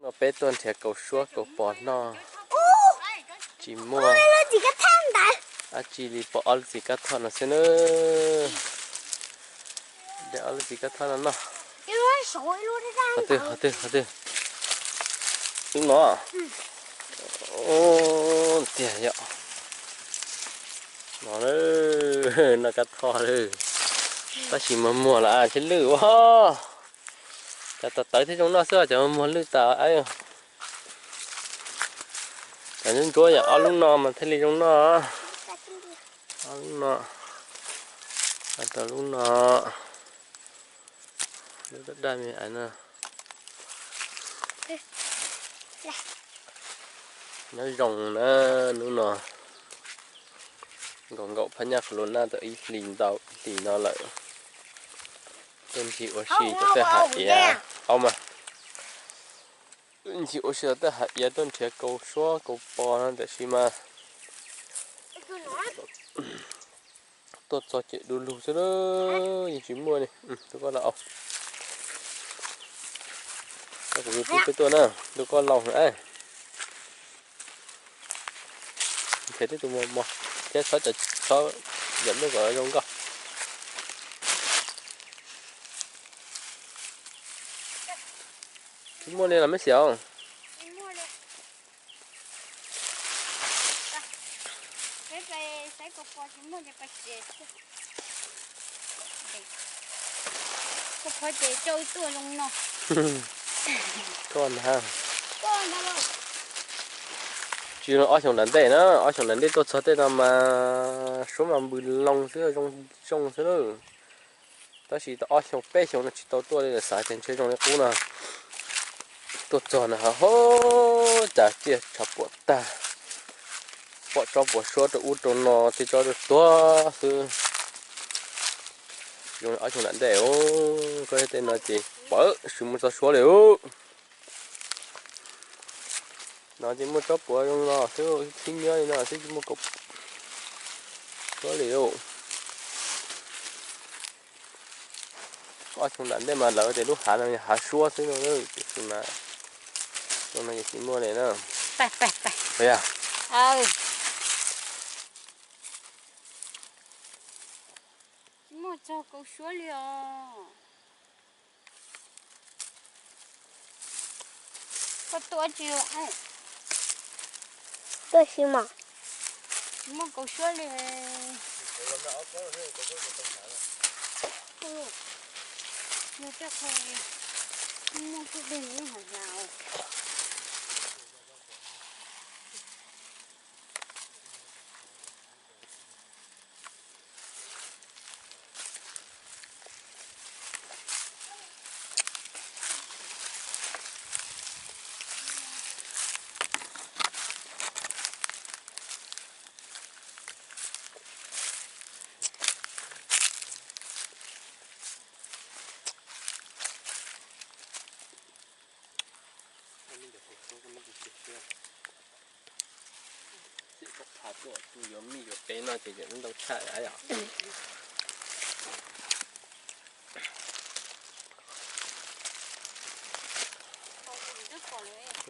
No peb tuaj nrhiav kaus suab kaus pos noj, tsis muaj dab tsi li, pom ob lub txiv kab thoj no xwb na. De ob lub txiv kab thoj no noj. Qhov twg, qhov twg, qhov twg? Lub no. Tiag yom. No, noj kab thoj lawm. Tab sis muag muag los thiaj lwj ua. Cov tawv tawv thiaj zoo noj xwb, cov muag lwj tas. Cov ntsuab ntsuab yom, ob lub no mas thiaj li zoo noj. Ob lub no, tau lub no. Lub daj daj me ais no. Nyob zoo na, hnub no nkaum nkaum phab nyaj qhov lus naj tau ib hlis ntau ib hlis no lawm. Tuaj ncig ua si rau tej hav iav, au mas, ncig ua si rau tej hav iav tuaj nrhiav kaus suab kaus pos no tiam sis mas tuaj txog ces du lug xwb, yeej tsis muaj li. Tus koj laus, kuv tus peb tuaj na, tus koj laus na. Nrhiav tib tug mos mos thiab txhob, txhob yam nej kom zoo nkauj. Tsis muaj li los meb xiam. Koj na, tsis ob xyoos nram ntej na, ob xyoos nram ntej tuaj txog tej no mas suab mas npws loo xwb, zoo zoo xwb lawm. Tab sis tau ob xyoos peb xyoos no tsis tau tuaj li lawm, xav tias ntshe zoo li qub no. Tuaj txog no ha, cas ciaj tshav puam tag, pom tsob puas suab rau ub rau no, tej tsob rau tuag xwb. Zoo li ob xyoos nram ntej, koj tej no ces pawv tsis muaj tsob suab li. No ces muaj tsob puas zoo no xwb, tib nyob li no xwb tsis muaj kaus suab li. Ob xyoo nram ntej mas lawv tias lub hav no yog hav suab xwb no, tiam sis mas xyoo no ces tsis muaj li na. Tsis muaj tsob kaus suab li os. Koj tuaj tsis, tuaj tsis mas tsis muaj kaus suab li. Yog tej qho muaj tub deg yeej hais hnav. Txij koj pha tuaj tus yuav mij yuav teb no ces yam ntau tshaj yom.